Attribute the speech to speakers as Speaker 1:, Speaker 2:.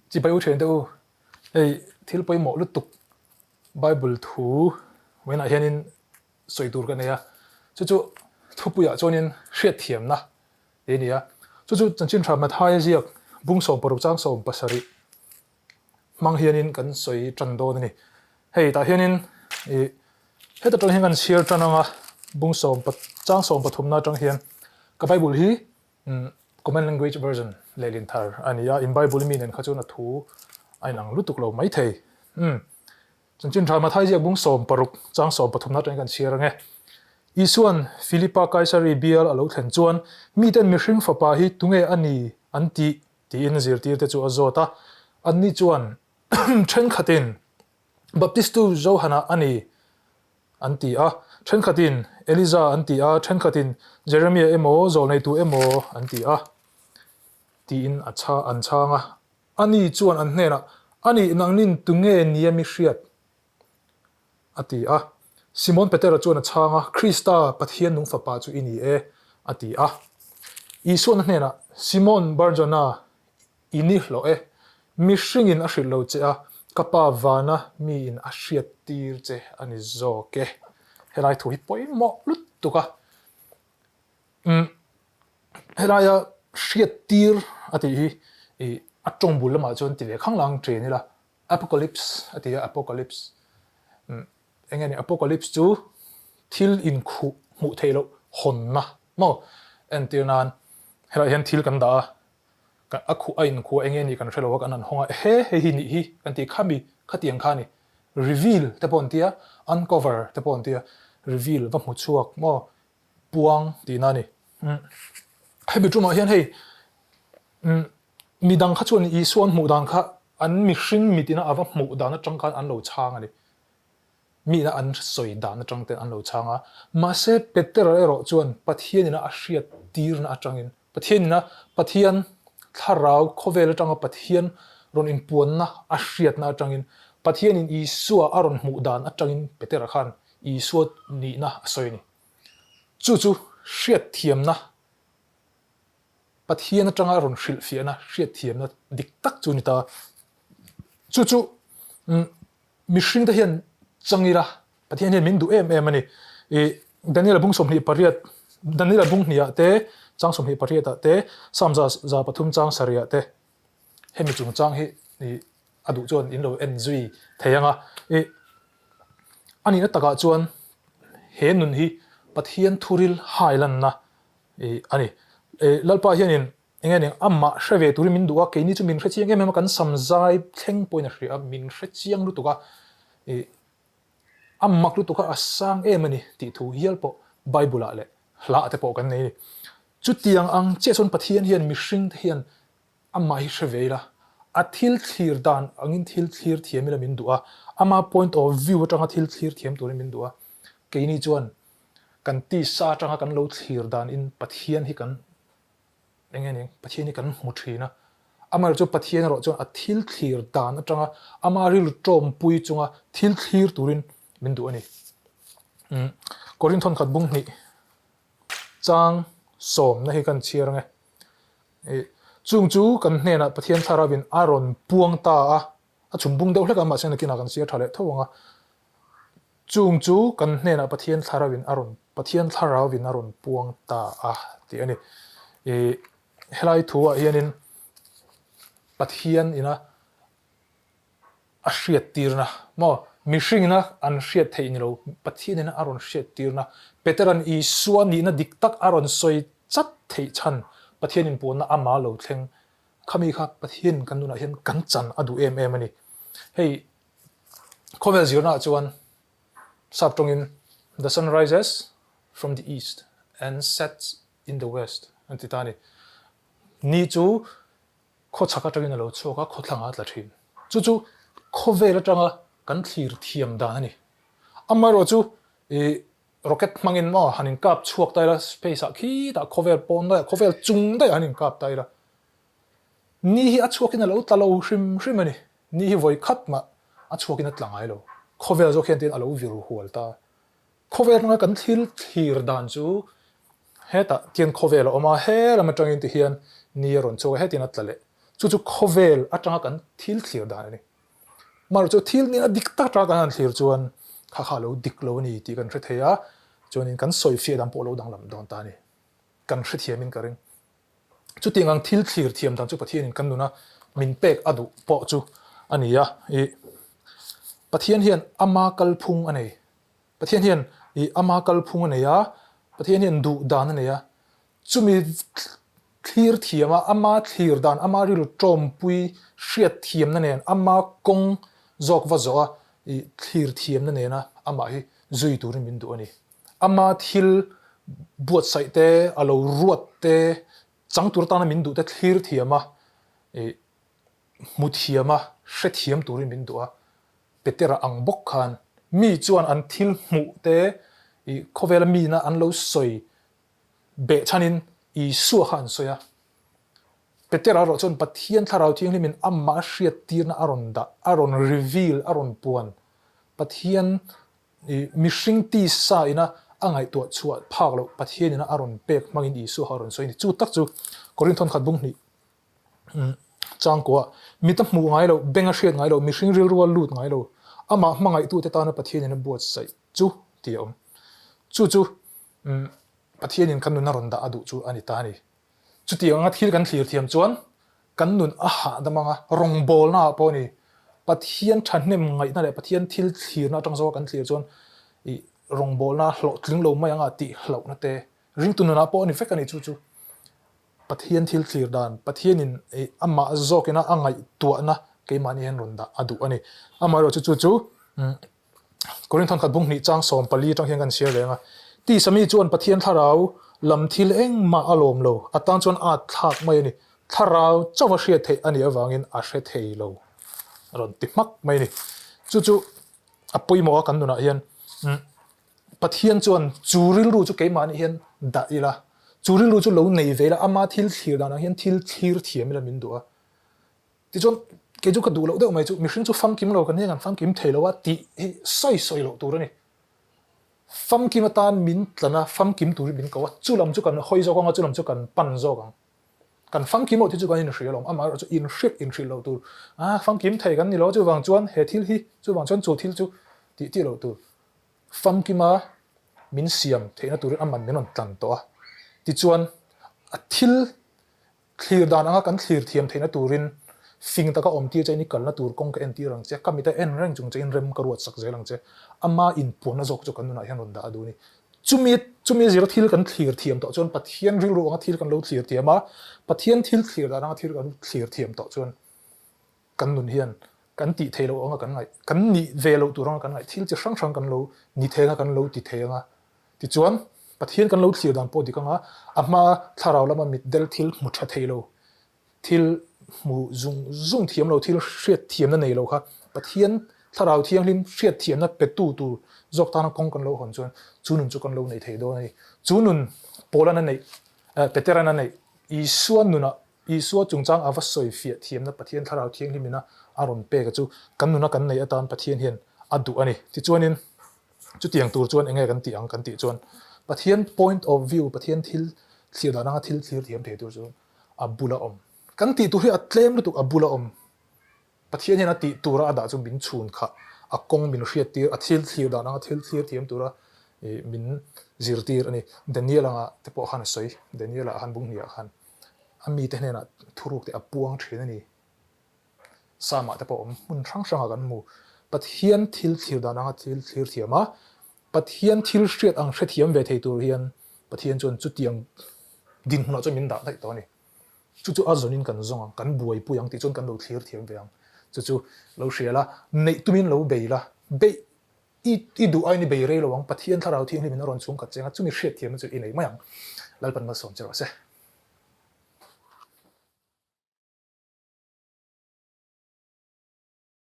Speaker 1: Chibai u thian te u, hei thil pawimawh lutuk Bible thu vawiinah hianin sawi tur ka nei a, chu chu thupuiah chuanin hriatthiamna tih a ni a, chu chu chanchin tha Mathaia ziak bung 16 chang 17 hmang hianin kan sawi tan dawn a ni. Hei tah hianin ih heta tang hian kan chhiar tan ang a, bung sawm chang 13 na atang hian ka Bible hi Common Language Version lehlin thar a ni a, in Bible mi nen kha chuan a thu a inang lutuk lo maithei. Umm. Chanchin tha Mathai ziak bung 16 chang 13 na atangin kan chhiar ang e. Isuan Philipa Kaisari bial a lo thlen chuan miten mihring fapa hi tunge a ni an tih tiin zirtirte chu a zawt a. Anni chuan thenkhatin Baptistu Johana a ni an ti a, thenkhatin Eliza an ti a, thenkhatin Jeremia emaw zawlneitu emaw an ti a, tiin a chha an chhang a. Ani chuan an hnenah, Ani, nangnin tunge nia mi hriat? a ti a. Simon Petera chuan a chhang a, Krista, Pathian nung Fapa chu i ni e, a ti a. Isuan a hnenah, Simon Bar-Jona, I ni hlawh e. Mihringin a hrilh lo che a, ka pa vana miin a hriat tir che a ni zawk e. Helai thu hi pawimawh lutuk a. Umm, helaia hriat tir a tih hi i a tawng bul lamah chuan ti ve khang lang chen ila, Apocalypse a ti a, Apocalypse. Umm, eng nge ni Apocalypse chu thil inkhuh hmuh theih loh hawnna maw? Entir nan helaiah hian thil kan dah a, Kan a khuh a inkhuh a enge nih kan hre lo a kan han hawng a ehe hei hi nih hi kan ti khami khatiang kha a ni reveal te pawh an tia uncover te pawh an tia reveal va hmu chhuak maw puang tihna a ni umm hemi tumah hian hei umm midang kha chuan Isua an hmuh dan kha an mihring mitina a va hmuh dan atang khan an lo chhang a ni. Mihna an sawi dan atang ten an lo chhang a, mahse Petera erawh chuan Pathianina a hriat tirna atangin, Pathianina Pathian thlarau khawvel atanga Pathian rawn inpuanna a hriatna atangin, Pathianin Isua a rawn hmuh dan atangin Petera khan Isua nihna a sawi a ni. Chu chu hriatthiamna, Pathian atanga rawn hrilhfiahna hriatthiamna dik tak chu a ni ta. Chu chu Mihring te hian chang ila, Pathian hian min duh em em a ni. I Daniela bung 28, Daniela bung hnih ah te, chang 28 ah te, Psalm 103 chang sarih ah te hemi chungchang hi i a duh chuan in lo en zui thei ang a. I a nihna takah chuan he nun hi Pathian thuril hailanna i a ni. I Lalpa hianin Eng nge ning, amah hre ve turin min duh a, keini chu min hre chiang em em a, kan sam zai thleng pawhin a hria a, min hre chiang lutuk a, ih a mak lutuk a, a sang em a ni tih thu hial pawh Bible ah leh hla ah te pawh kan nei a ni. Chutiang ang chiah chuan Pathian hian mihring te hian amah hi hre ve ila, a thil thlir dan angin thil thlir thiam ila min duh a, ama point of view atanga thil thlir thiam turin min duh a, keini chuan kan tisa atanga kan lo thlir danin Pathian hi kan Eng nge ning, Pathian hi kan hmu thin a. Amaherawhchu chu Pathian erawh chuan a thil thlir dan atanga ama rilru tawmpui chunga thil thlir turin min duh a ni. Umm, Korinth khat bung hnih chang sawmna hi kan chhiar ang e. Ih, chung chu kan hnenah Pathian Thlarauin a rawn puang ta a, a chhum bung deuh hlek a, mahse nakinah kan chhiar tha leh tho ang a. Chung chu kan hnenah Pathian Thlarauin a rawn Pathian Thlarauin a rawn puang ta a tih a ni. Ih helai thu ah hianin Pathian ina a hriat tirna maw mihring ina an hriat theih ni lo Pathian ina a rawn hriat tirna Petera'n Isua nihna dik tak a rawn sawi chat theih chhan Pathian inpuanna ama lo thleng khami kha Pathian kan nunah hian kan chan a duh em em a ni. Hei Khawvel zirnaah chuan sap tawngin The sun rises from the east and sets in the west an ti ta a ni. Ni chu khawchhak atangin a lo chhuak a, khawthlangah a tla thin. Chu chu khawvel atanga kan thlir thiam dan a ni. Amaherawh chu ih rocket hmangin maw han inkap chhuak ta ila space ah khitah khawvel pawn daih ah khawvel chung daih ah han inkap ta ila Ni hi a chhuakin a lo tla lo hrim hrim a ni. Ni hi vawi khat mah a chhuakin a tla ngai lo. Khawvel zawk hian tiin a lo vir hual ta. Khawvel hmanga kan thil thlir dan chu hetah tian khawvel a awm a, he lam atangin ti hian ni a rawn chhuak a, hetiang a tla leh. Chu chu khawvel atanga kan thil thlir dan a ni. Amaherawhchu chu thil nihna dik tak atanga kan han thlir chuan kha kha a lo dik lo a ni tih kan hre thei a, chuanin kan sawifiah dan pawh a lo danglam dawn ta a ni. Kan hrethiamin ka ring. Chutiang ang thil thlir thiam dan chu Pathianin kan nuna min pek a duh pawh chu a ni a. Ih, Pathian hian ama kalphung a nei. Pathian hian ih ama kalphung a nei a, Pathian hian duh dan a nei a. Chumi thlir thiam a, ama thlir dan, ama rilru tawmpui hriat thiamna nen, ama kawng zawk va zawh a, ih thlir thiamna nena amah hi zui turin min duh a ni. Ama thil buatsaih te, a lo ruat te, chang tur atana min duh te thlir thiam a, ih hmu thiam a, hre thiam turin min duh a. Petera ang bawk khan mi chuan an thil hmuh te, ih khawvela miina an lo sawi behchhanin Isua kha an sawi a. Petera erawh chuan Pathian Thlarau Thianghlimin amah hriattirna a rawn dah, a rawn reveal, a rawn puan. Pathian I mihring tisa ina a ngaihtuah chhuah phak loh Pathian ina a rawn pek hmangin Isua kha a rawn sawi a ni. Chu tak chu Korinthon khat bung hnih changkua mit a hmuh ngai loh, beng a hriat ngai loh, mihring rilru a lut ngai lo, amah hmangaihtute tana Pathian ina buatsaih chu tih a awm. Chu chu Pathianin kan nun a rawn dah a duh chu a ni ta a ni. Chutiang anga thil kan thlir thiam chuan kan nun a hahdam anga rawngbawlna ah pawh a ni. Pathian thahnem ngaihna leh Pathian thil thlirna atang zawka kan thlir chuan ih rawngbawlna hlawhtling lo mai anga tih hlauhna te ringtu nunah pawh a ni vek a ni chu chu Pathian thil thlir dan Pathianin ih amah zawkina a ngaihtuahna keimahni hian rawn dah a duh a ni. Amaherawhchu chu chu Korinth khat bung hnih chang 14 atang hian kan chhiar reng a, Tisa mi chuan Pathian thlarau lam thil engmah a lawm lo, a tan chuan at thlak mai a ni, thlarau chauh a hriat theih a nih avangin a hre thei lo, a rawn ti hmak mai a ni. Chu chu a pawimawh a kan nunah hian Pathian chuan chu rilru chu keimahni hian dah ila, chu rilru chu lo nei ve ila, ama thil thlir danah hian thil thlir thiam ila min duh a. Tichuan, kei chu ka duh loh deuh mai chu mihring chu famkim lo kan nia kan famkim thei lo a tih hi sawi sawi loh tur a ni. Famkim atan min tlan a, famkim turin min ko a, chu lam chu kan hawi zawk ang a, chu lam chu kan pan zawk ang. Kan famkim loh te chu kan inhrilh alawm, amaherawh chu inhrilh inhrilh loh tur. Ah, famkim thei kan ni lo a, chuvang chuan he thil hi, chuvang chuan chu thil chu tih tih loh tur. Famkima min siam theihna turin aman min rawn tlan tawh a, tichuan a thil Thlir dan anga kan thlir thiam theihna turin fing taka awm tir chein i kalna tur kawng ka entir ang che, ka mit a en reng chung chein rem ka ruat sak zel ang che, ama inpuanna zawk chu kan nunah hian rawn dah a duh a ni. Chumi chumi zira thil kan thlir thiam tawh chuan Pathian rilru anga thil kan lo thlir thiam a, Pathian thil thlir dan anga thil kan thlir thiam tawh chuan kan nun hian kan tih theih loh anga kan ngaih, kan nih ve loh tur anga kan ngaih, thil chi hrang hrang kan lo ni thei anga kan lo ti thei anga Tichuan, Pathian kan lo thlir dan pawh dik anga a hma thlarau lama mitdel thil hmu tha thei lo, thil hmu zung zung thiam lo, thil hriat thiamna nei lo kha Pathian thlarau thianghlim hriat thiamna petu tur zawk tana kawng kan lo hawn chuan chu nun chu kan lo nei thei dawn a ni. Chu nun Paula'n a neih, Petera'n a neih, Isua nunah Isua chungchang a va sawi fiah thiamna Pathian thlarau thianghlim ina a rawn pek a chu kan nuna kan neih atan Pathian hian a duh a ni. Tichuanin Chutiang tur chuan enge kan tih ang kan tih chuan Pathian point of view, Pathian thil thlir dan anga thil thlir thiam thei tur chu a bula awm. Kan tih tur hi a tlem lutuk a bula awm. Pathian hian a tih tura a dah chu min chhun khah, a kawng min hriat tir, a thil thlir dan anga thil thlir thiam tura min zirtir a ni. Daniel anga te pawh khan a sawi, Daniel ah khan Bunghniah khan a mite hnenah thuruk te a puang thin a ni. Psalm-ah te pawh awm hmun hrang hrangah kan hmu. Pathian thil thlir dan anga thil thlir thiam a, Pathian thil hriat ang hrethiam ve thei tur hian Pathian chuan chutiang dinhmunah chuan min dah daih tawh a ni. Chu chu a zawnin kan zawng ang, kan buaipui ang tih chuan kan lo thlir thiam ve ang. Chu chu lo hria la, neih tumin lo bei la, beih i i duh aiin i bei rei lo ang, Pathian Thlarau Thianghlimin a rawn chhungkhat cheng a, chumi hriatthiamna chu i nei mai ang. Lalpan malsawm che rawh se.